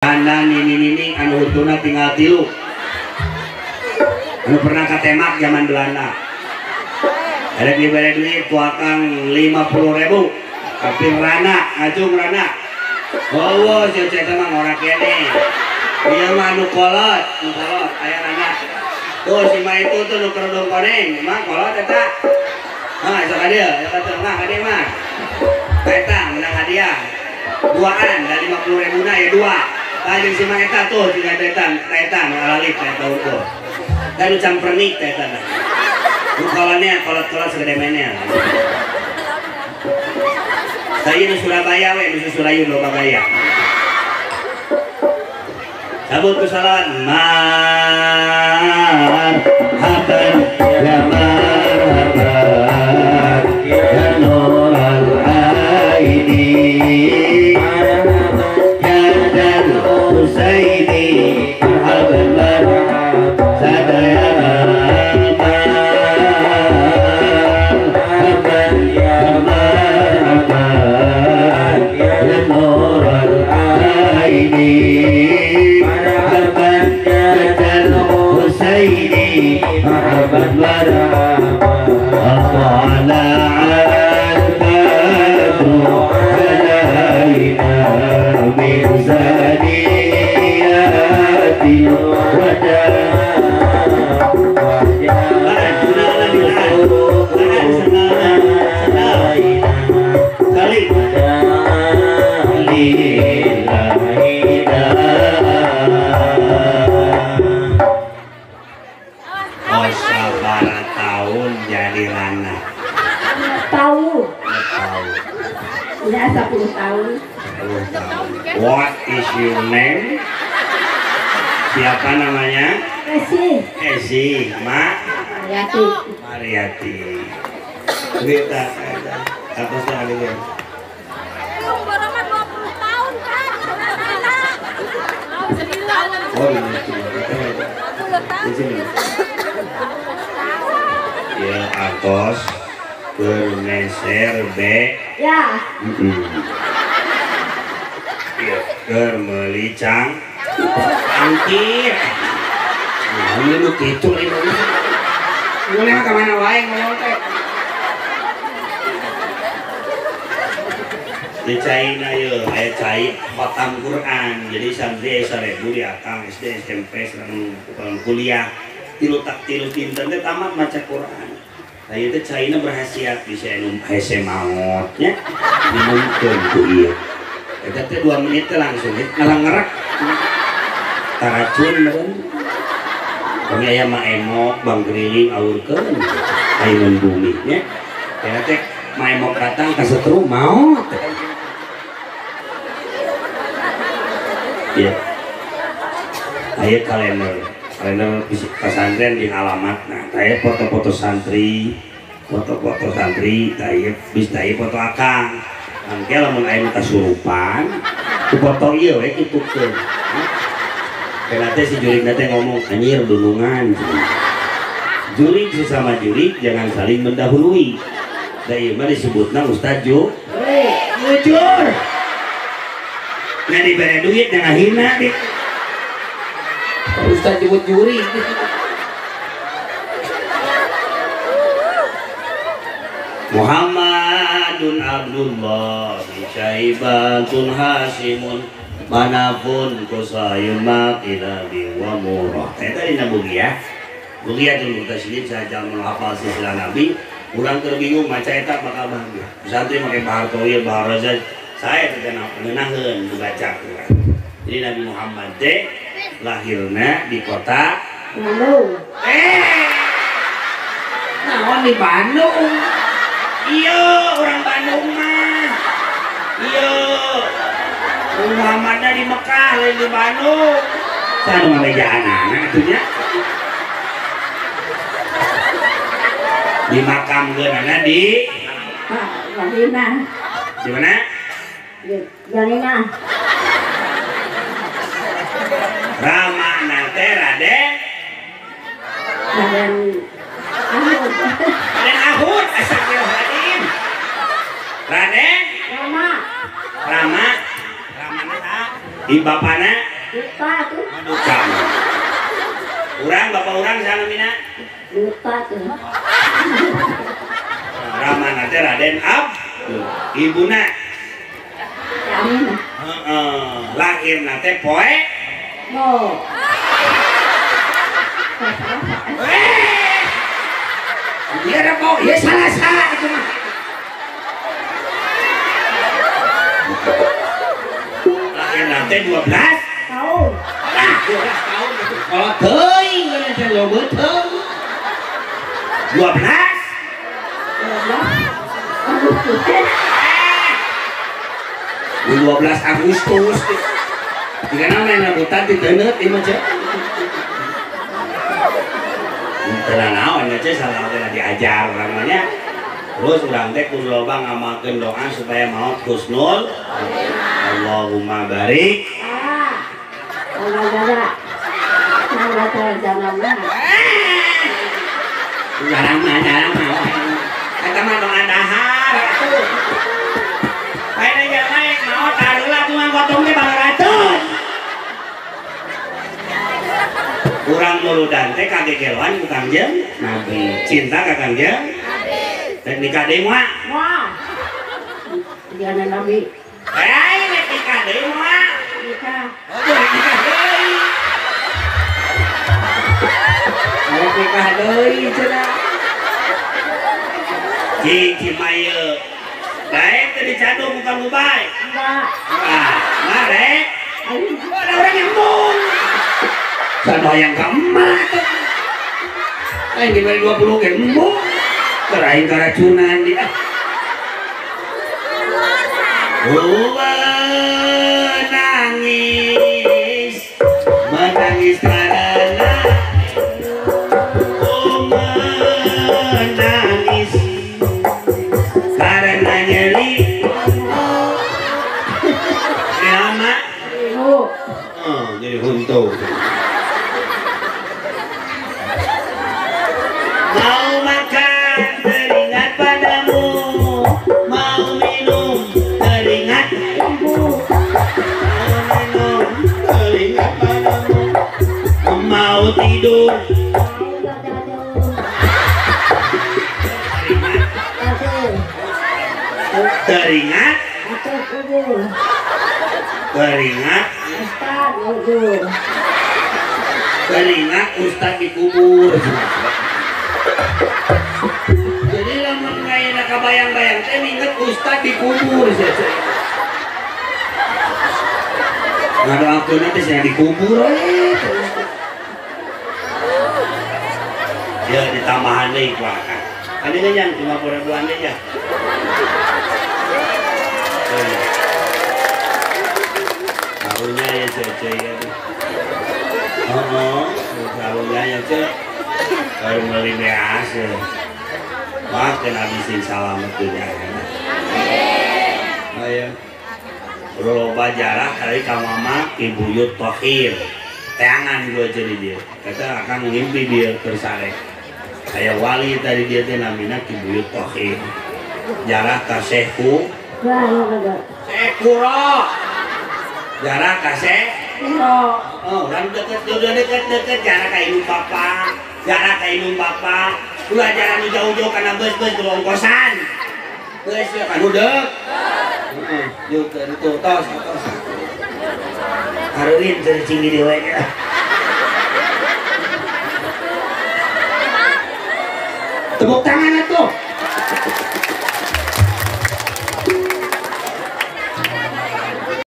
Anda nini-nini anu hutuna tinggal tilu anu pernah katemak zaman Belanda. Ada diberi duit ku akang 50.000 tapi rana ngajung rana. Oh, si eta mah ngorak kene. Ieu mah anu kolot, anu kolot aya rana. Tuh si mah itu tuh nu kerudung koneng, mah kolot eta. Mah sok ka dieu, sok ka mah ka dieu mah. Eta menang hadiah. Duaan dari 50.000 na ya dua. Lajeng si mah eta tuh si eta eta nu alalip eta ukur. Dan nu campernik teh eta. Nu kolonnya kolot-kolot segede menel. Saya nu Surabaya we, nu Surayu loba gaya. Cabut ku salat marhaban ya marhaban ya nural aini ya dan Husaini marhaban marhaban sadaya marhaban ya marhaban ya nural aini marhaban ya dan Husaini marhaban marhaban al-badru alaina min zaniyatil wada. Tahun jadi rana. Tahun. Ya 10 tahun. 10 tahun. What is your name? Siapa namanya? Esi. Esi, Ma? Mariati. Mariati. Cerita, apa sih adanya? Umur 20 tahun kan? Oh, ini. Di sini. Ya, atos bermeser B. Ya. Ya, keur meuli cang angkir. Nah, ini nu kitu ini. Ini mah ka mana wae ngomong teh. Di China ye, aya cai khatam Quran. Jadi santri 1000 di akang SD, SMP, sareng kuliah. Tilu tak tilu dinten teh tamat maca Quran. Nah ieu teh caina berhasiat bisa anu hese maot nya dimunkeun ku ieu. Eta teh 2 menit teh langsung ngalangerek. Taracun meureun. Kami aya mah emok bang geriling awurkeun ayun bumi nya. Eta teh mah emok datang ka setru maot. Ieu. Aya kalender. Kalender pesantren di alamat, nah, saya foto-foto santri, saya bisa saya foto akang, angke lamun aya nu kasurupan, ku foto ieu we kitu keun. Kena teh si jurig teh ngomong anjir dunungan. Jurig sesama jurig jangan saling mendahului. Da ieu mah disebutna ustaz jujur. Nah dibere duit jangan hina dik. Ustaz jemput juri. Muhammadun Abdullah Syaibatun Hasimun manapun kusayun maqilabi wa murah. Eta dina bugia. Bugiatul Murtasyidin saja menghafal silsilah Nabi, urang keur bingung maca eta bakal bahagia. Santri make bahar tawil, bahar razaz, saya teh ngeunaheun dibaca Quran. Jadi Nabi Muhammad teh lahirna di kota Bandung. Naon di Bandung? Iya, orang Bandung mah. Iya. Muhammadna di Mekah, lain di Bandung. Saha nu ngabejaanana atuh nya? Di makamkeunana di Madinah. Di mana? Di Madinah. Rama nate Raden Raden Ahud. Raden Ahud, astagfirullahaladzim. Raden Rama. Rama. Rama na Di bapana Duka tuh. Duka. Urang bapak urang saha namina? Duka tuh. Ramana teh Raden Ab. Ibuna. Aminah. Heeh, lahirna teh poe Mo. Iya rebo, iya salah itu mah. Lahirna teh 12 tahun. Lah, 12 tahun itu kalau teuing geus teh lo beuteung. 12 12 Agustus. 12 Agustus. Jika main rambutan di teuneut ieu mah ceu. Teu naon nya ceu salah teh diajar urang mah nya. Terus urang teh kudu loba ngamalkeun doa supaya maot husnul. Allahumma barik. Ah. Allah jarang eta mah doa dahar atuh. Ayeuna jelema rek maot tarulah tukang gotong teh 200. Urang muludan teh kagegeloan ku Kangjeng Nabi. Cinta ka Kangjeng Nabi. Rek nikah deui moal? Moal. Jangan Nabi. Eh, rek nikah deui moal? Nikah. Oh, rek nikah deui. Rek nikah deui cenah. Cing Cimaye. Daek teh dicadung bukan mubay. Enggak. Ah, mah rek. Ada orang yang embung. Sana yang ka emak teh. Aing diberi 20 ge embung. Keur aing karacunan dia. Menangis, menangis karena oh menangis karena nyeri. Lama. Oh, jadi huntu. Mau makan teringat padamu, mau minum teringat ibu, mau minum teringat padamu, mau tidur teringat teringat teringat ustad dikubur. Jadi lamun ngayana kabayang-bayang teh inget ustad dikubur saja. Ngadoakeun teh sia dikubur we. Ya ditambahan deui ku akang. Kan ini yang 50 ribuan deui ya. Karunya ya cece ya. Oh, karunya ya cece. Baru beli beas ya. Wah, kena habisin salamet dunia. Ayo. Loba jarah kali ka mama Ibu Yut Tohir. Teangan gue jadi dia. Kata akan ngimpi dia tersarek. Kayak wali tadi dia teh namina Ki Buyut Tohir. Jarah ka Syekhu. Syekuro. Jarah ka Syekuro. Oh, urang deket deket deket jarah ka indung bapa. Jarah ka indung bapa. Ulah jarah nu jauh-jauh kana beus-beus kudu ongkosan. Geus ya kan udeuk. Heeh, yuk itu tos tos. Haruin teu cing di dewe nya. Tepuk tangan atuh.